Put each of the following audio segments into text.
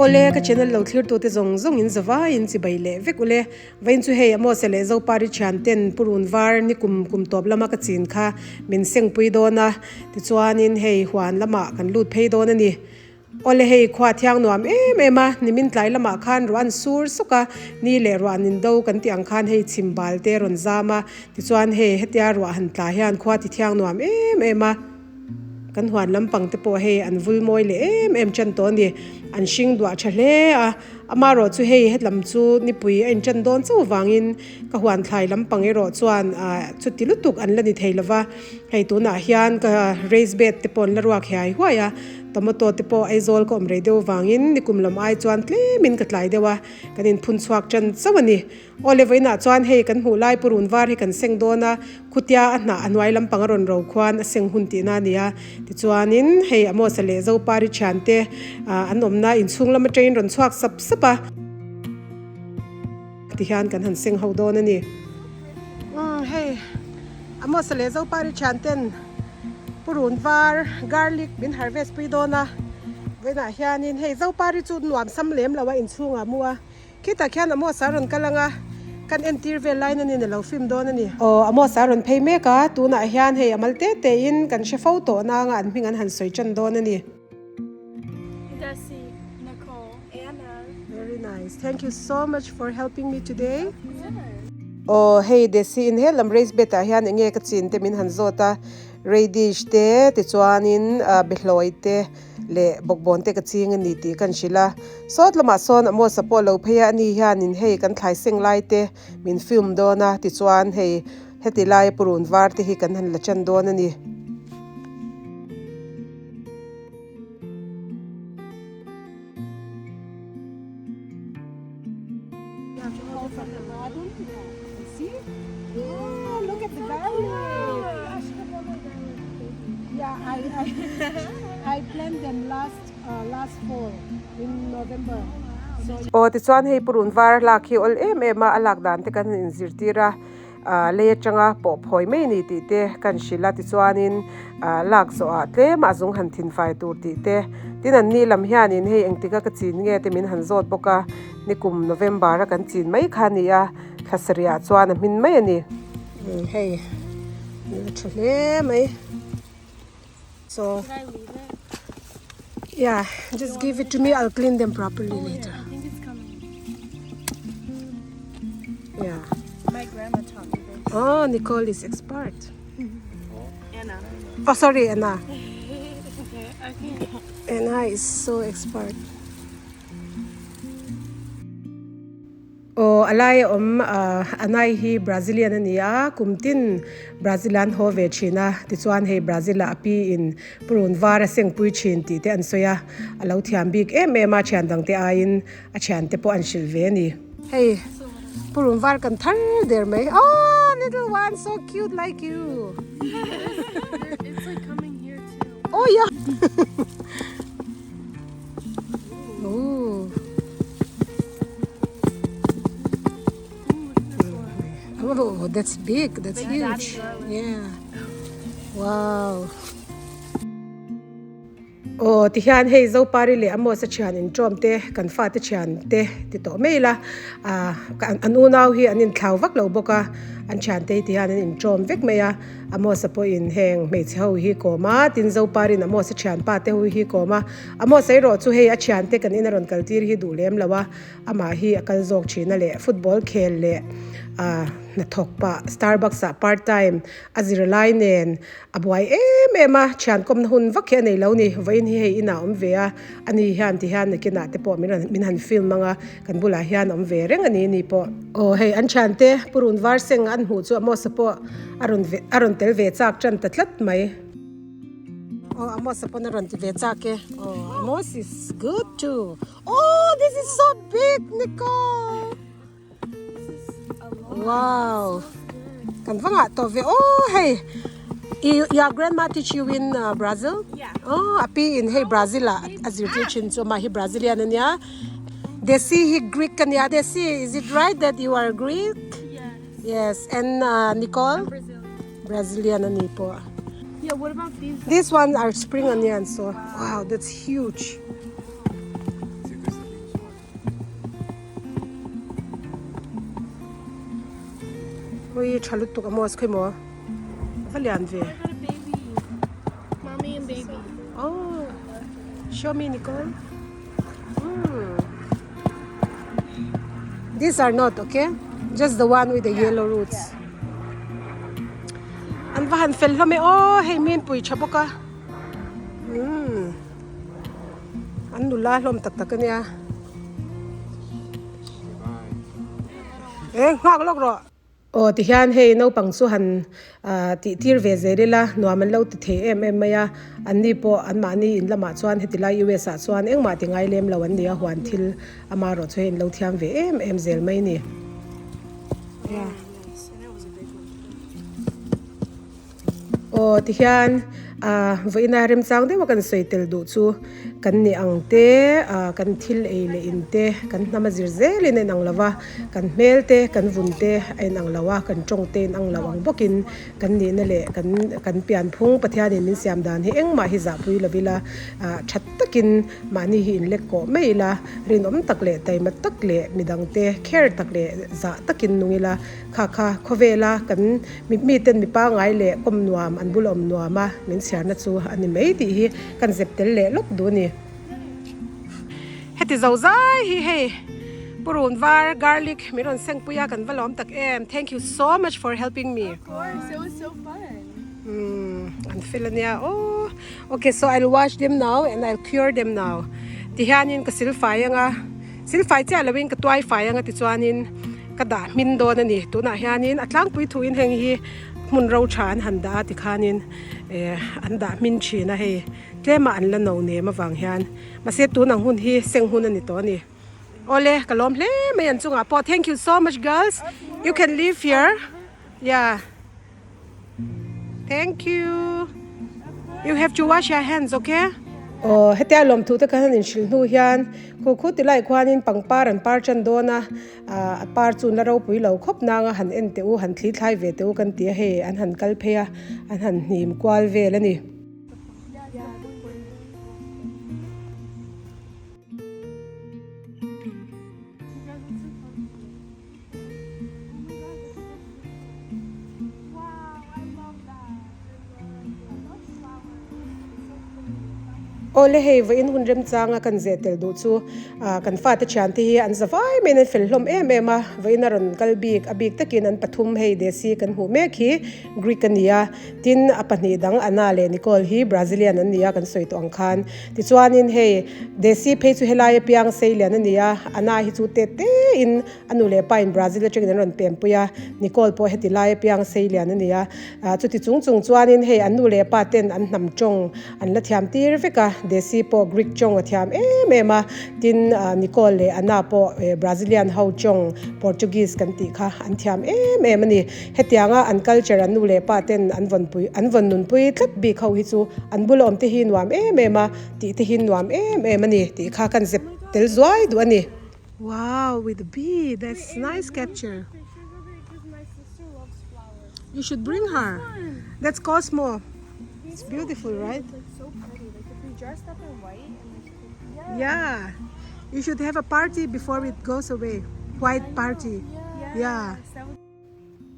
Awle, ka channel lo thlir tute zawng zawng in zavai in chibai leh vek ule. Vawiin chu hei Amos leh Zopari thian ten Purun var ni kum kum tawp lama ka chin kha min sengpui dawn a, tichuanin hei huan lamah kan lut phei dawn a ni. Awle hei khua thiang nuam em em a, nimin tlai lamah khan ruah an sur suk a, ni leh ruah an indo kan tih ang khan hei chhim bal te rawn zam a, tichuan hei hetia ruah han tla hian khua ti thiang nuam em em a. Kan huan lampang te pawh hei an vul mawi leh em em tan tawh a ni. An hring duah tha hle a, amaherawh chu hei hetlam chu nipui a intan dawn chauh vangin ka huan thlai lampang erawh chuan ah chuti lutuk an la ni thei lova. Hei tunah hian ka raise bed te pawh an la ruak hiai huai a, tomato te pawh Aizawl ka awm rei deuh vangin nikum lam ai chuan tlemin ka tlai deuh a, kan inphun chhuak tan chauh a ni. Awle vawiinah chuan hei kan hmuh lai purun var hi kan seng dawn a, khutia a hnah a hnuai lampang a rawn ro khuan a seng hun tihna a ni a. Tichuanin hei Amosa leh Zopari thiante an awmna inchhung lam atangin rawn chhuak sap sap a. Tihian kan han seng ho dawn a ni. Umm hei Amosa leh Zopari thianten purun var garlic min harvest pui dawn a. Vawiinah hianin hei Zopari chu nuam sam lem lo a inchhungah mu a. Khitah khian Amos a rawn kal ang a, kan entir vel lain a ni na lo film dawn a ni. Aw, Amos a rawn phei mek a, tunah hian hei a mal te tein kan hre fo tawh nanga an hming an han sawi tan dawn a ni. Desi, Nicole, Anna. Very nice. Thank you so much for helping me today. Aw, hei Desi in he lam raise bed ah hian enge ka chin te min han zawt a, radish te tichuanin behlawi te. leh bawkbawn te ka ching a ni tih kan hrilh a sawt lamah sawn Amos-a pawh lo phei a ani hianin hei kan thlai seng lai te min film dawn a tichuan hei heti laia purun var te hi kan han la chan dawn a ni. Aw tichuan hei purun var lak hi awl em em a a lak dan te kan han inzirtir a ah lei atanga pawh phawi mai a ni tih te kan hrilh a tichuanin ah lak zawh ah tlem a zung han thin fai tur tih te tin an ni lam hianin hei engtik a ka chin nge te min han zawt bawk a nikum November a kan chin mai kha a ni a thla sarih ah chuan a hmin mai a ni. Hei a tha hle mai so yeah just give it to me I'll clean them properly later yeah My grandma taught me this. Oh Nicole is expert. Anna. Oh sorry Anna. Okay, okay. Anna is so expert. Aw a lai a awm Anai hi Brazilian a ni a, kum tin Brazil an haw ve thin a, tichuan hei Brazil ah a pi in purun var a sengpui thin tih te an sawi a, a lo thiam bik em em a thian dang te aiin a thian te pawh an hrilh ve a ni. Hei purun var kan thar der mai oh little one so cute like you It's like coming here too. Oh yeah Ooh. Oh, that's big. That's Big daddy huge. garlic. Yeah. Wow. Aw tihian hei Zopari leh Amos-a thian intawm te kan fate thian te ti tawh mai ila ah an unau hi an inthlau vak lo bawk a an thiante hi tihian an intawm vek mai a Amos-a pawhin heng hmeichhe ho hi kawm a tin Zopari'n Amos-a thianpa te ho hi kawm a Amos-a erawh chu hei a thiante kan ina rawn kal tir hi duh lem lo a Amah hi a kal zawk thin a leh football khel leh ah hnathawk pah Starbucks ah part time a zir lai nen a buai em em a, thian kawmna hun vak hi a nei lo ni. Vawiin hi hei inah a awm ve a, ani hian ti hian nakinah te pawh min rawn min han film ang a, kan bulah hian a awm ve reng a ni ni pawh. Aw hei an thiante purun var seng an hmuh chu Amos-a pawh a rawn ve a rawn tel ve chak tan ta tlat mai. Aw Amos-a pawn a rawn ti ve chak e. Aw Amos is good too. Oh this is so big Nicole. Wow. Kan va ngah tawh ve oh hei your grandma teach you in uh, Brazil? Yeah. Oh api in hei Brazil ah a zirtir thin chu amah hi Brazilian ania. Desi hi Greek ania. Desi is it right that you are Greek? Yes. Yes and uh, Nicole? I'm Brazilian. Brazilian ani pawh. Yeah, what about these? This one are spring onions so wow that's huge. Ui tha lutuk a maw khawi maw a va lian ve. Mommy and baby. Oh, show me Nicole. Mm. These are not okay. Just the one with the yellow roots. An va han fel hlawm e aw hei min pui tha bawk a. Umm an nula hlawm tak tak ania. E nghak lawk rawh. Aw tihian hei naupang chu han ah tih tir ve zel ila nuam an lo ti thei em em mai a anni pawh anmahni in lamah chuan heti lai US ah chuan engmah ti ngai lem lo an ni a huan thil amaherawh chu hei an lo thiam ve em em zel mai a ni. Aw tihian ah vawiina remchang deuha kan sawi tel duh chu kan ni ang te ah kan thil ei leh in te kan hnam a zir zelin a inang lo va kan hmel te kan vun te a inang lo a kan tawng te inang lo ang bawkin kan nihna leh kan kan pianphung Pathianin min siam dan hi engmah hi zahpui lo ila ah that takin mahni hi inlek kawh mai ila rinawm tak leh taima tak leh midangte kher tak leh zah takin nung ila kha kha khawvela kan Mi miten mi pangai leh kawm nuam an bul awm nuam a, min chhiarna chu a ni mai tih hi kan zep tel leh lawk duh a ni. Heti zo zai hi hei purun var garlic min rawn seng pui a kan va lawm tak em thank you so much for helping me. Of course, it was so fun. Umm an fel ania aw okay so I'll wash them now and I'll cure them now tihianin ka silfai anga silfai chiah loin ka tuai fai anga tichuanin Ka dah hmin dawn a ni. Tunah hianin a tlangpui thuin heng hi hmun ro tha an han dah a tikhanin eh an dah hmin thin a hei tlema an la no nem avang hian mahse tun ang hun hi seng hun a ni tawh a ni. Awle ka lawm hle mai an chungah pawh thank you so much girls you can leave here yeah Thank you. You have to wash your hands, okay? Aw, hetia lawmthu te khan in hrilh hnu hian khu khu ti lai khuanin pangpar an par tan dawn a, a par chu na ropui lo khawp nanga han en teh u, han thli thlai ve teh u kan ti a hei an han kal phei a, an han hnim kual vel a ni. Awle hei vawiin hun remchanga kan zeh tel duh chu ah kan fate thiante hi an za vai maiin an fel hlawm em em a vawiin a rawn kal bik a bik takin an pathum hei desi kan hmuh mek hi Greek a ni a tin a pahnih dang Anna leh Nicole hi Brazilian an ni a kan sawi tawh ang khan tichuanin hei desi phei chu helai apiang sei lian a ni a Anna hi chu te tein A nu leh pa in Brazil atangin an rawn pempui a, Nicole pawh heti lai apiang sei lian a ni a. Chuti chung chung chuanin hei an nu leh pa ten an hnam tawng an la thiam tir vek a, Desi pawh Greek tawng a thiam em em a, tin Nicole leh Anna pawh Brazilian ho tawng Portuguese kan tih kha an thiam em em a ni. Hetianga an culture an nu leh pa ten an vawnpui an vawn nunpui tlat bik ho hi chu an bula awm te hi nuam em em a, tih te hi nuam em em a ni tih kha kan zep tel zuai duh a ni. Wow, with a bee. That's nice capture. You should bring her. That's Cosmo. It's beautiful, right? Yeah. You should have a party before it goes away. White party. Yeah.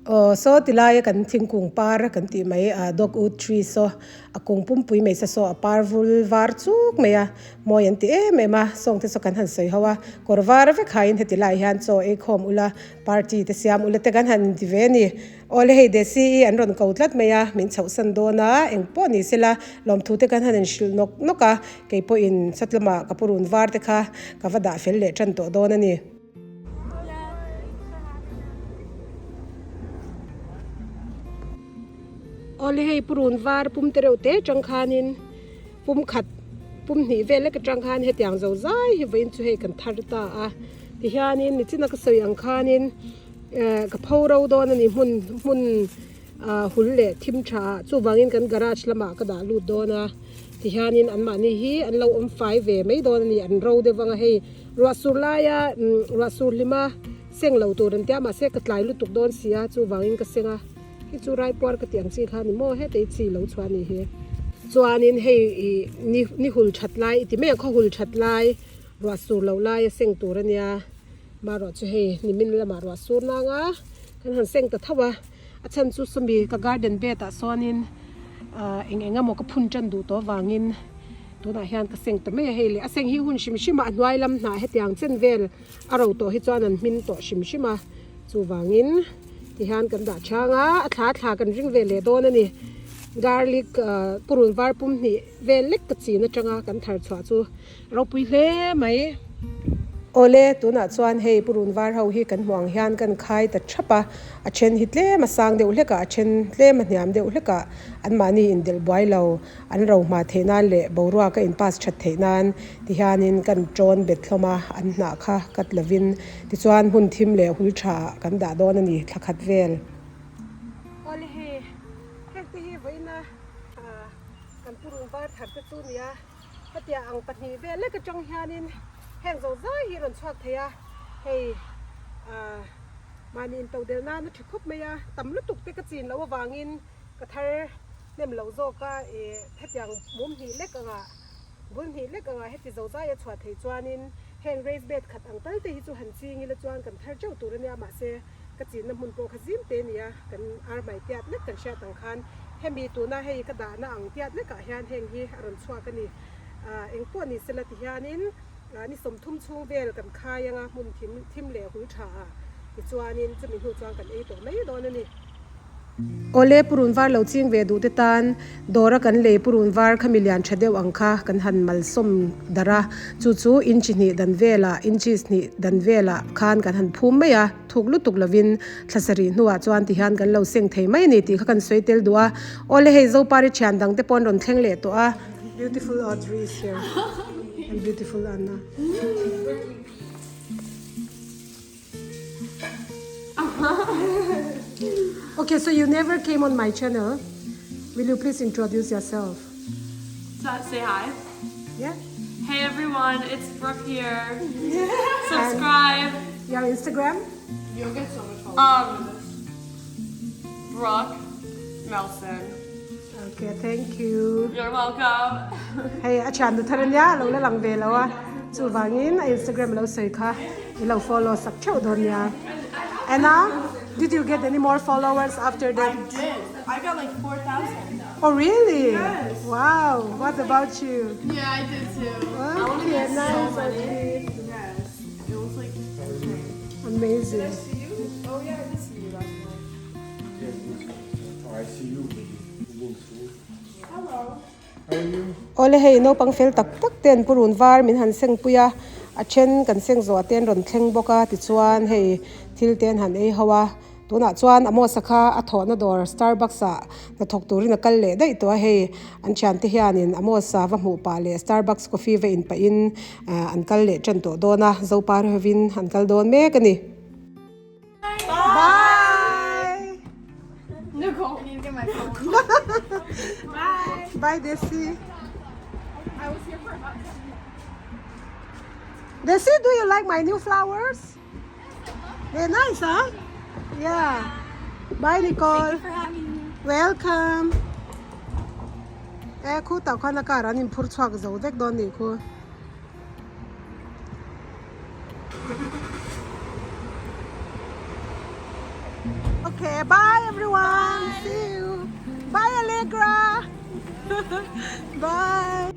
Aw saw ti laia kan thingkung par kan tih mai ah dogwood tree saw a kung pumpui mai sa saw a par vul var chuk mai a mawi an ti em em a sawng te saw kan han sawi ho a kawr var vek hain heti lai hian chaw ei khawm ula party te siam ula te kan han inti ve a ni aw le hei desi i an rawn ko tlat mai a min chhoh san dawn a eng pawh ni sela lawmthu te kan han inhrilh nawk nawk a kei pawhin sawt lamah ka purun var te kha ka va dah fel leh tan tawh dawn a ni. Awle hei purun var pum te reuh te atang khanin pum khat pum hnih vel lek atang khan hetiang zo zai hi vawiin chu hei kan thar ta a tihianin nichina ka sawi ang khanin eh ka pho ro dawn a ni hmun hmun ah hul leh thim tha ah chuvangin kan garage lamah ka dah lut dawn a tihianin anmahni hi an lo awm fai ve mai dawn a ni an ro deuh vang a hei. Ruah sur laia ruah sur hlima seng lo tur an tia mahse ka tlai lutuk dawn si a chuvangin ka seng a hei chu raipuar ka tih ang chi kha ni maw hetei chi lo chhuah a nih hi. Chuanin hei ih ni ni hul that lai i ti mai ang khaw hul that lai ruah sur loh laia seng tur a nia marawh chu hei nimin lamah ruah sur nang a. kan han seng ta tho a a chhan chu sawmi ka garden bed ah sawnin ah eng eng emaw ka phun tan duh tawh avangin tunah hian ka seng ta mai a hei le a seng hi hun hrim hrim a a hnuai lam hnah hetiang chen vel a ro tawh hi chuan an hmin tawh hrim hrim a chuvangin tihian kan dah chang a a thla thla kan ring ve leh dawn a ni garlic ah purun var pum hnih vel lek ka chin atanga kan thar chhuah chu ropui hle mai. Awle tunah chuan hei purun var ho hi kan hmuh ang hian kan khai ta thap a a then hi tlem a sang deuh hlek a a then tlem a hniam deuh hlek a anmahni indelh buai lo. An ro hma theih nan leh boruak a in pass that theih nan ti hianin kan tawn bet hlawm a, an hnah kha cut lovin tichuan hmun thim leh hul tha ah kan dah dawn a ni thla khat vel. Awle hei, heng te hi vawiina kan purun var thar te chu nia, hetiang ang pahnih vel lek atang hianin heng zo zai hi rawn chhuak thei a, hei mahni intodelh nan a tha khawp mai a, tam lutuk te ka chin loh avangin Ka thar hnem loh zawk a, ih hetiang mum hnih lek angah, bul hnih lek angah heti zo zai a chhuah theih chuanin heng raised bed khat ang tal te hi chu han ching ila chuan kan thar teuh tur a nia mahse ka chinna hmun pawh kha zim te a ni a, kan ar hmai tiat lek kan hriat ang khan hemi tuna hei ka dahna ang tiat lekah hian heng hi a rawn chhuak a ni. Ah engpawh ni sela ti hianin ni 30 chhung vel kan khai anga hmun thim thim leh hul tha ah tichuanin chumi hnu chuan kan ei tawh mai dawn a ni. Awle purun var lo ching ve duh te tan dawra kan lei purun var kha milian tha deuh ang kha kan han malsawm darh a, chu chu inch hnih dan velah inches hnih dan velah khan kan han phum mai a, thuk lutuk lovin thla sarih hnuah chuan ti hian kan lo seng thei mai a ni tih kha kan sawi tel duh a, awle hei Zopari thian dang te pawh an rawn thleng leh tawh a. Beautiful Audrey is here and beautiful Anna. Okay, so you never came on my channel. Will you please introduce yourself? So, say hi. Yeah. Hey everyone, it's Brooke here. Subscribe. And your Instagram? You'll get so much followers. Brooke Melson. Okay, thank you. You're welcome. Hei a thian nu thar ania lo la lang ve lo a chuvangin a Instagram lo sawi kha i lo follow sak theuh dawn nia. Anna, did you get any more followers after that? I did. I got like 4,000. Oh really? Yes. Wow, what about you? Yeah, I did too. Okay, nice. Audrey. Yes. It was like insane. Amazing. Did I see you? Oh yeah, I did see you last night. I see you, but you didn't see. Hello. How are you? Awle hei naupang fel tak tak ten purun var min han seng pui a, a then kan seng zawh te an rawn thleng bawk a tichuan hei thil te an han ei ho a, tunah chuan Amos-a kha a thawhna dawr Starbucks ah hnathawk turin a kal leh daih tawh a hei an thiante hianin Amos-a va hmuh pah leh Starbucks coffee va in pahin an kal leh tan tawh dawn a, Zopari hovin an kal dawn mek a ni. Bye. Nicole. I need to get my phone. Bye. Bye, Desi. I was here for about 10 minutes. Desi, do you like my new flowers? They're nice, huh? Yeah. Bye, Nicole. Thank you for having me. Welcome. Eh, khu tau khan a car an inphur chhuak zo vek dawn nih khu. Okay, bye everyone. Bye. See you. Bye Allegra. Bye.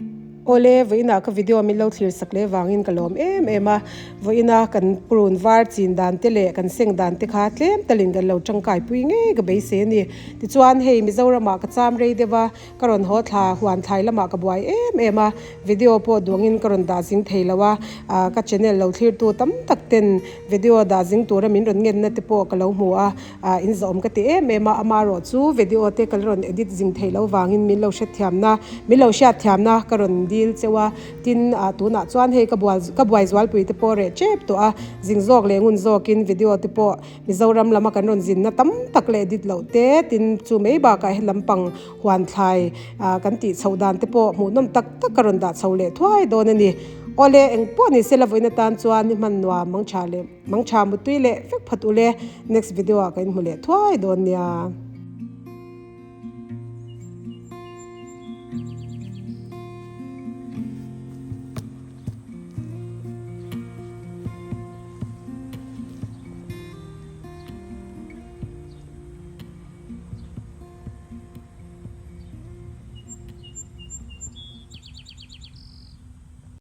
Awle, vawiinah ka video min lo thlir sak leh vangin ka lawm em em a. Vawiina kan purun var chin dan te leh kan seng dan te kha tlem talin kan lo tangkai pui ngei ka beisei a ni. Tichuan hei Mizoramah ka cham rei deuh a, Ka rawn haw thla huan thlai lamah ka buai em em a, video pawh duangin ka rawn dah zing thei lo a, ka channel lo thlirtu tam tak ten video dah zing tura min rawn ngenna te pawh ka lo hmu a, in zawhawm ka ti em em a, amaherawh chu video te ka la rawn edit zing thei lo vangin min lo hrethiamna, min lo hriatthiamna ka rawn dil cheu a, tin tunah chuan hei ka bual ka buai zualpui te pawh reh tep tawh a, zing zawk leh ngun zawkin video te pawh Mizoram lama kan rawn zinna tam tak leh dit loh te, tin chu mai bakah he lampang huan thlai kan tih chhoh dan te pawh hmuhnawm tak tak ka rawn dah chho leh thuai dawn a ni. Awle eng pawh ni se la vawiin atan chuan i hman nuam mangtha leh mangtha mutui leh vek phat ule next video ah ka inhmu leh thuai dawn nia.